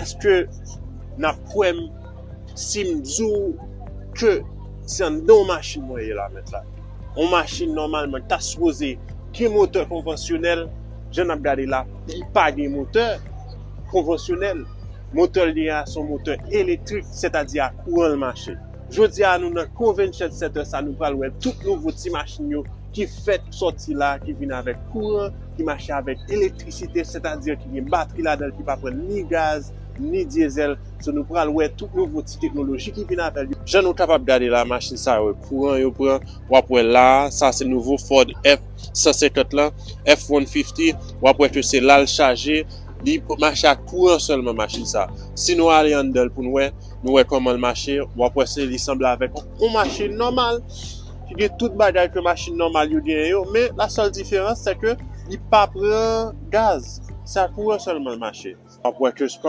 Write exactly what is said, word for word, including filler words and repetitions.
Èske n ap kwè m si m di w ke se anndan yon machin mwen ye la mèt la? Yon machin nòmalman ta sipoze gen motè konvansyonèl, jan n ap gade la, li pa gen motè konvansyonèl. Motè l gen a se yon motè elektrik, sètadi a kouran l mache. Jodi a nou nan convention center sa, nou pral wè tout nouvo ti machin yo ki fèk sòti la, ki vin avèk kouran, ki mache avèk elektrisite, sètadi ki gen batri ladan l, ki pa pran ni gaz, ni dyezèl. So nou pral wè tout nouvo ti teknoloji ki vin avè l yo. Jan nou kapab gade la, machin sa yo, kouran yo pran, w ap wè la, sa se nouvo Ford F san senkant lan, F one fifty, w ap wè ke se la l chaje, li mache ak kouran sèlman machin sa. Si nou ale anndan l pou n wè, nou wè kòman l mache, w ap wè se li sanble avèk yon machin nòmal ki gen tout bagay ke machin nòmal yo genyen yo, men la sèl diferans se ke li pa pran gaz, se ak kouran sèlman l mache. W ap wè ke